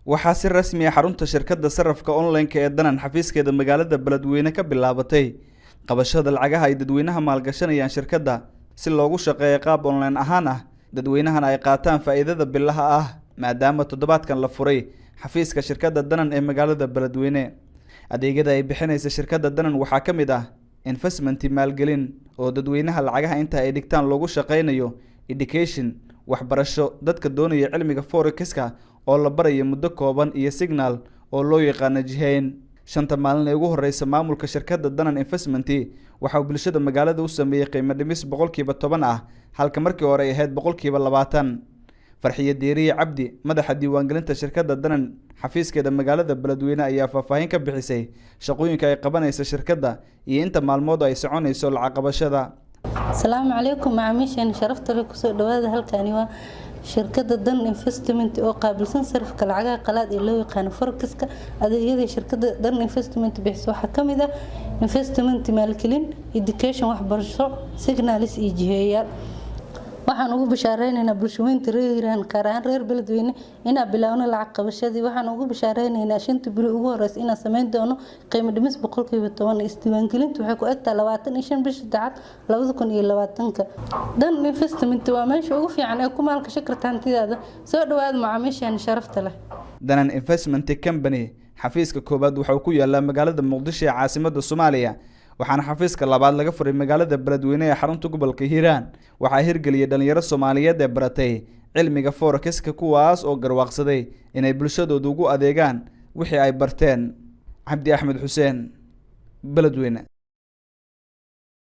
Waxaa si rasmi ah xarunta shirkadda sarafka online-ka ee Danan xafiiskeeda magaalada Beledweyne ka bilaabatay qabashada lacagaha ay dadweynaha maalgashanayaan shirkadda, si loogu shaqeeyo qaab online ahaan ah, dadweynahana ay qaataan faa'iidada bilaha ah, maadaama toddobaadkan la furay xafiiska shirkadda Danan ee magaalada Beledweyne. Adeegyada ay bixinaysa shirkadda Danan waxaa ka mid ah investment, maalgelin, oo dadweynaha lacagaha inta ay dhigtaan loogu shaqeynayo, education, waxbarasho dadka doonaya cilmiga forex-ka oo la barayo muddo kooban, iyo signal oo loo yaqaano jihayn. 5-ta maalin ee ugu horeysa, maamulka shirkadda Danan Investment waxa uu bulshada magaalada u sameeyey qiimo dhimis 10% ah, halka markii hore ay ahayd 20%. Farxiyo Deeriye Cabdi, madaxa diiwaangelinta shirkadda Danan xafiiskeeda magaalada Beledweyne, ayaa faahfaahin ka bixisay shaqooyinka ay qabanaysa shirkadda iyo inta maalmood ay soconayso lacag qabashada. Asalaamu calaykum macaamiisheena sharafta leh, kusoo dhawaada. Halkani waa shirkadda Dan Investment oo qaabilsan sarifka lacagaha qalaad ee loo yaqaano forex-ka. Adeegyada shirkadda Dan Investment bixiso waxaa kamid ah investment, maalgelin, education, waxbarasho, signals iyo jiheeyaal. Waxaan ugu bishaareynayna bulshaweynta reer Hiiraan, gaar ahaan reer Beledweyne, inaan bilaawno lacag qabashadii. Waxaan ugu bishaareynayna 5-ta beri ugu horeysa inaan sameyn doono qiimo dhimis 10%. Isdiiwaangelintu waxay ku egtahay 25 bisha saddexaad 2020-ka. Dan Investment waa meesha ugu fiican ee ku maalgashan karta hantidaada. Soo dhawaada macaamiisheena sharafta leh. Danan Investment Company xafiiska koowaad waxa uu ku yaalaa magaalada Muqdisho ee caasimadda Soomaaliya, waxaana xafiiska labaad laga furay magaalada Beledweyne ee xarunta gobolka Hiiraan. Waxaa hirgeliyay dhalinyaro Soomaaliyeed ee baratay cilmiga forex-ka, kuwaas oo garwaaqsaday inay bulshadooda ugu adeegaan wixii ay barteen. Cabdi Axmed Xuseen, Beledweyne.